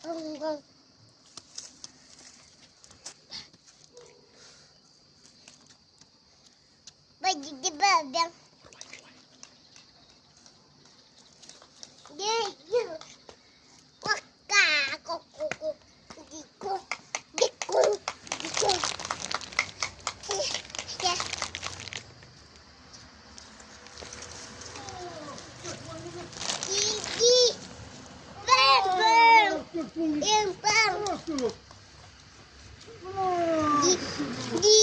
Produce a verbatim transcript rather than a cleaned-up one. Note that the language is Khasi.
Bagi di babang. Dia, dia. Waka, koko, koko. Diku, diku, diku. Ya. Gigi. Bang, bang. Yang bang. Di, di.